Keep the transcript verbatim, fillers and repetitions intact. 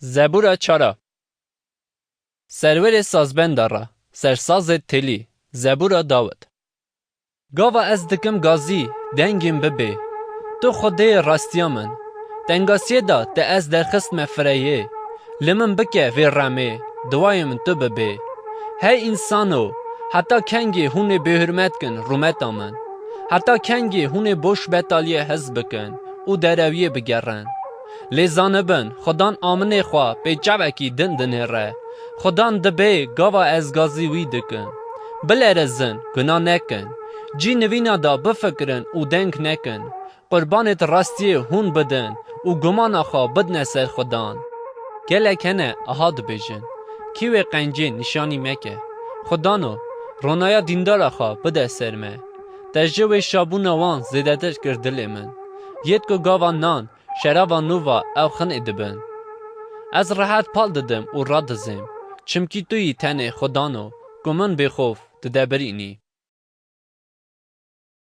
Zebûra çara. Serwerê sazbenda re, sersazê têlî, zebûra Dawid. Gava ez dikim gazî, dengên bibê. Tu Xwedê rastiya min. Tengasiyê de te ez derxistme fireyê. Li min bike vê remê, duayê min tu bibê. Hey însano, heta kengê hûn ê bêhurmet kin rûmeta min? Heta kengê hûn ê boş betaliyê hez bikin û derewiyê bigerin? Lê zanibin, Xudan aminê xwe pê çavekî din dinêre. Xudan dibê gava ez gazî wî dikim. Bilerizin, guna nekin. Cî nivîna da bifikirin û deng nekin. Qurbanêt rastiyê hûn bidin û gumana xwe bidne ser Xudan. Gelek hene aha dibêjin, kî wê qencê nîşanî meke. Xudano, ronaya dîndara xwe bide ser me. Te ji wê şabûna wan zêdetir kir dilê min. Yêt ku gava nan, şerava nû va ew xinê dibin. Ez rehet pal didim û radizêm, çimkî tu yî tenê Xudano, ku min bêxof didebirînî.